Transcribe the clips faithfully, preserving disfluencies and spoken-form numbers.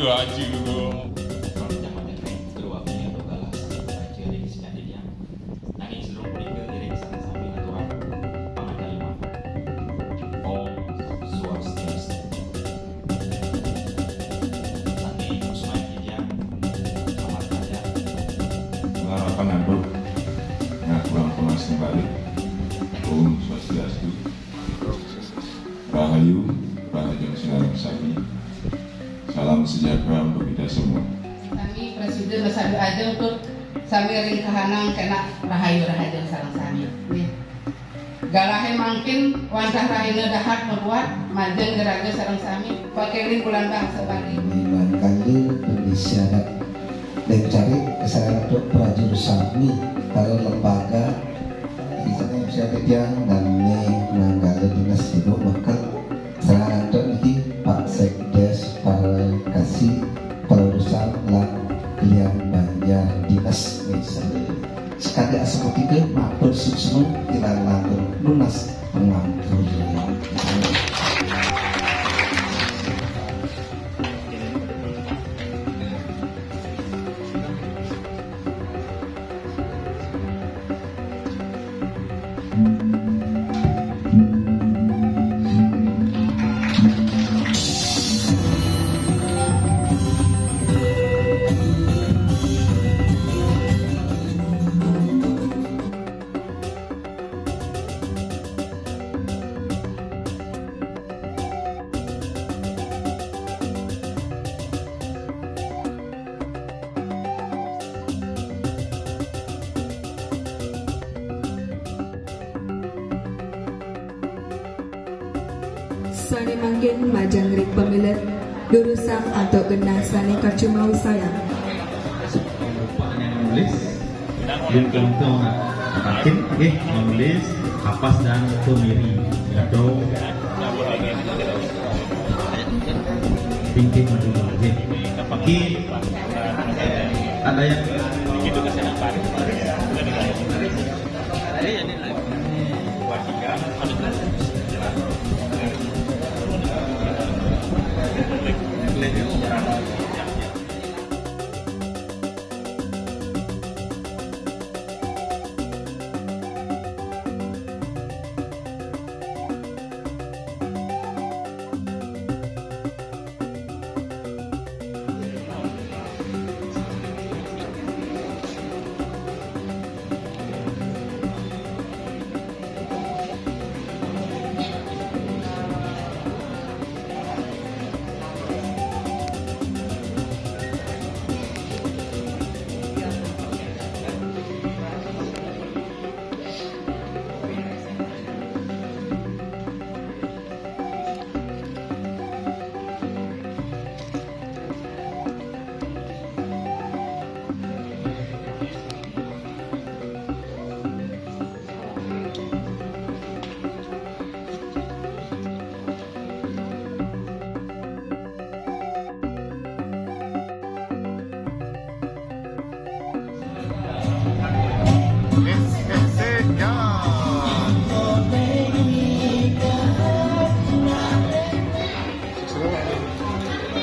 Aji. Jangan-jangan kedua punya atau galah sampai baca dari kisah dia. Nanging sedurung punika ngiring sareng sami ngaturang panganjali manah. Om Swastiastu. Sami kusmayan titiang, selamat pelajar. Harapan ampun. Nah, kurang panas kembali. Om Swastiastu. Rahayu, rahajeng sinareng sami. Salam sejahtera untuk kita semua. Sami prasida ngasadu ajeng tur sami ring kahanang kenak rahayu rahajeng sareng sami. Nggih. Galahé mangkin wantah rahina dahat mabuat majeng iraga sareng sami pakéling bulan bangsa Bali. Mangkana pemisi adat dan cari kesalahan untuk prajuru sami, para lembaga, misalnya bisa titiang dan manggala dinas ibu bakal Sareng antuk niki Pak Sekdes, para kasih, para urusan lan kelian banjar dinas. Sekali asma tiga matur suksma tilar lantur lunas pengampun. Sané mangkin majeng ring pamilet durusang antuk genah sané kacumausayang. Nulis, yang contoh, makin, nggih, nulis, kapas dan kemiri. Gadong. Tingkih maju lagi. Pakai ada yang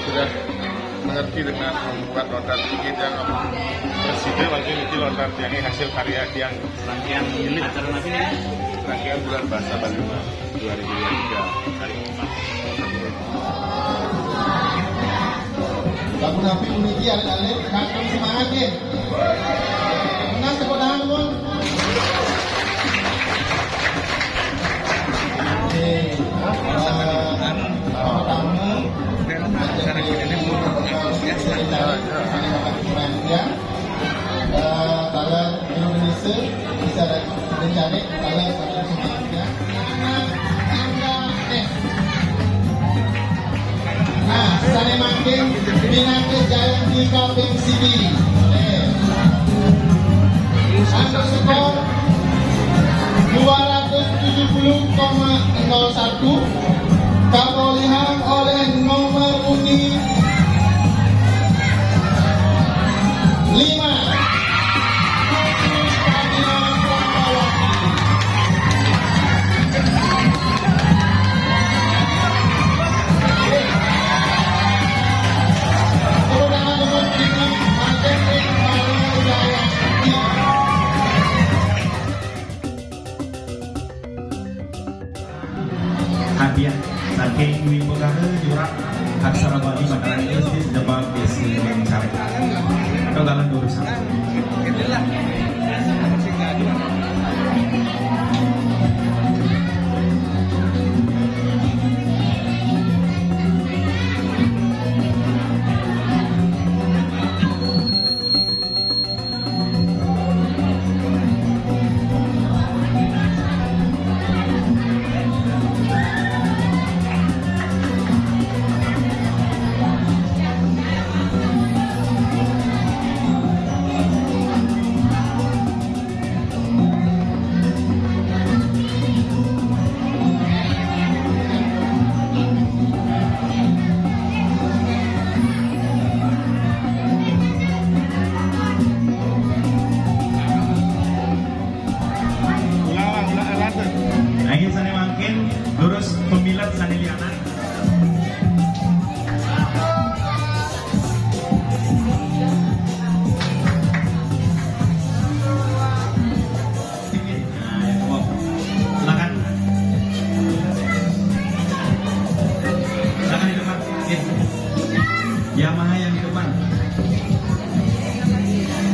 Sudah mengerti dengan membuat lontar tinggi dan presiden lagi niki lontar tiangnya hasil karya tiang. Rangkaian ini acara apa ini? Rangkaian bulan bahasa Bali dua ribu dua puluh tiga. Lagu napi puniki alit-alit, kakang semangat nggih. Menang tepuk tangan, Bun. Oke. Eh, pertama, eh, para Indonesia bisa rencana kalau Nah, sané mangkin pinaka jayanti kaping siji. Anu skor dua ratus tujuh puluh koma nol satu, kapolihang oleh nomor undian lima. Jurak aksara Bali Mataram English di Jepang di Sri Mencari. Kedalam urusan. Lagi sané mangkin, lurus pemilet sané lianan. Nah, ya, silakan. Silakan di depan. Oke. Yamaha yang di depan.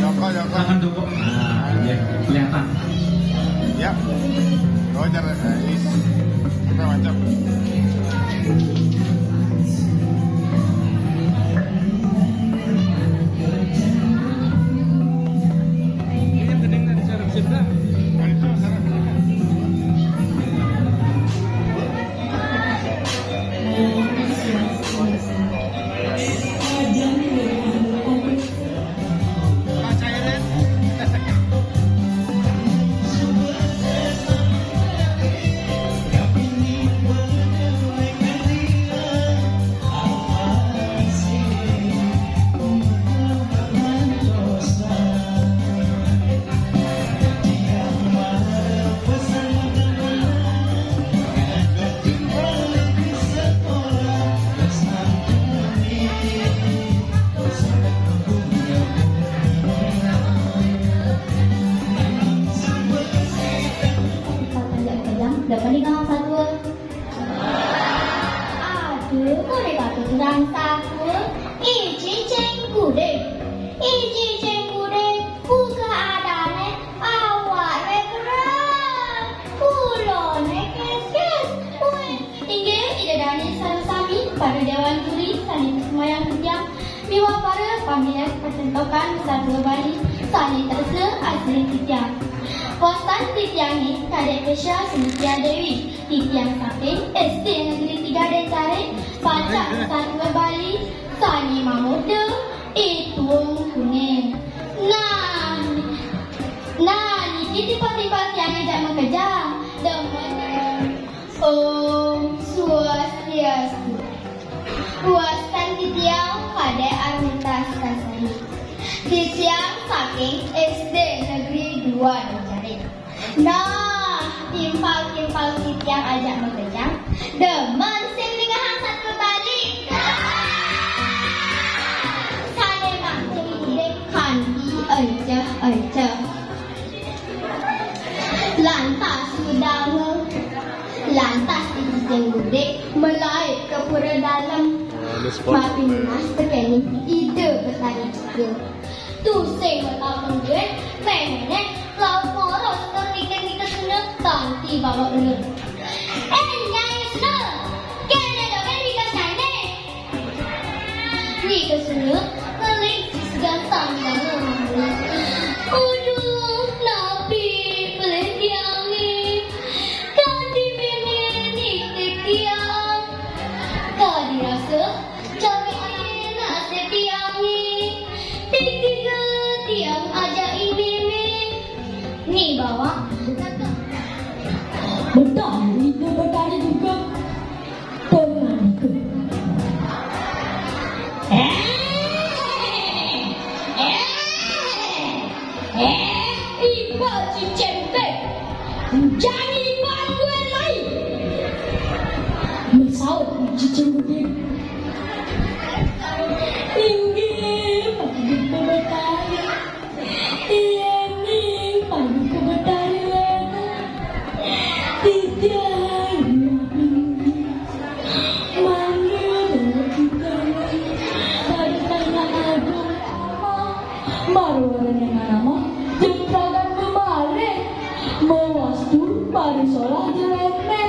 Jongkok, jongkok. Silakan jongkok. Nah, ya, kelihatan. Ya. Wajar, ya, guys. Kita mantap. Kita panjat kejang, dapat ni kawan satu. Aduh, kau ni patut kurang satu. Iji cengkude. Iji cengkude. Buka adane awak ne berat. Kulo ne kes-kes. Weh, inggih, ida dane sareng sami, para dewan juri, saling semayang titiang. Miwah para pamilet pertentokan satua Bali, sané tresna asih titiang. Wastan titiangé Kadek Kesha Sintia Dewi, titiang saking S D Negeri Tiga Dencare, pacang satua Bali, sané mamurda I Tuung Kuning. Nah, nah, niki timpal-timpal tiangé jak makejang. Demen, demen. Om Swastiastu. Wastan titiang Kadek Armita Sukasari. Titiang saking S D Negeri Dua Dencare. Nah, timpal-timpal titiang ajak makejang, demen sing ningehang satua Bali. Sané mangkin kanti enceh-enceh. Lantas sudange, lantas icicing gudik, melait ka pura dalem. Mapinunas tekén Ida Betari juga. Tusing mataken duit, méméné laut moros tur ngiket-ngiket suna kanti bawa ulun. Eh, Nyai Suna, kéné dogén wikas nyainé. Nyi Kesuna ngeling gantang banget. Aduh, napi pelih tiangé? Kadi mémé nitip tiang. Kadi rasa jagain nasib tiangé. Tiga tiang aja mémé. Nyi Bawang. Betul, itu berkali juga. Pemaniku. Eh, eh, eh, iba cicing teh. Jani iban gue lai. Mesaut cicing gede. Inggih, Pak Gubernur Betari. Iya, ning, Pak Gubernur Betari. Parwara nyén manama, jempragan mamaring. Mawastu parisolah jeléné.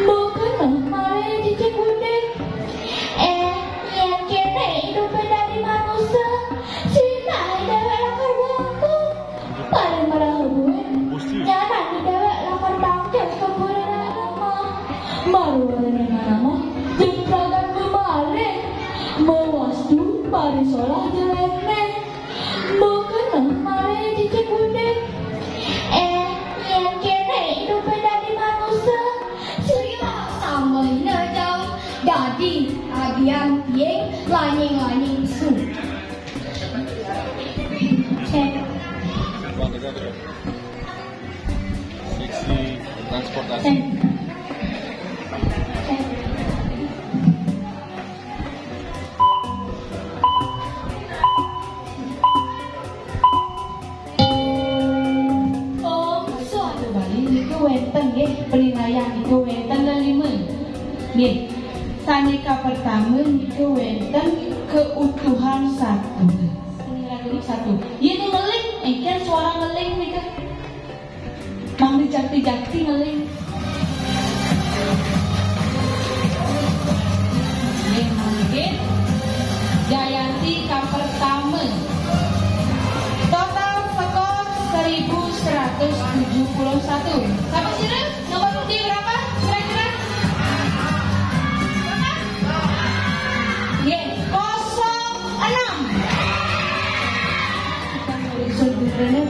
Makeneh malih cicing kuning. Éh, yén kéné idupé dadi manusa, sinah déwék lakar bangkung. Paling maraha buin, nyanan déwék lakar bangkit ka pura Rama. Parwara nyén manama, jempragan mamaring. Mawastu parisolah jeléné. Makeneh malih cicing kuning. Éh, yén kéné idupé dadi manusa, sinah samahina jauh dadi adian tiing lanying-lanying su. Cek. Seksi transportasi. Cek. Cek. Om Swastiastu Bali, nika wénten nggih, penilaian nika wénten lelima. Nggih. Sané kapertama nika wénten keutuhan satu. Penilaian satu. Yén ngeling, éngkén suara ngeling nika. Mangda jakti-jakti ngeling. Nggih, mangkin Jayanti kapertama. Total skor seribu seratus tujuh puluh satu. Sapa sira? Nomor di berapa kira-kira? Berapa? Nggih, kosong enam. Kita nulis sebenarnya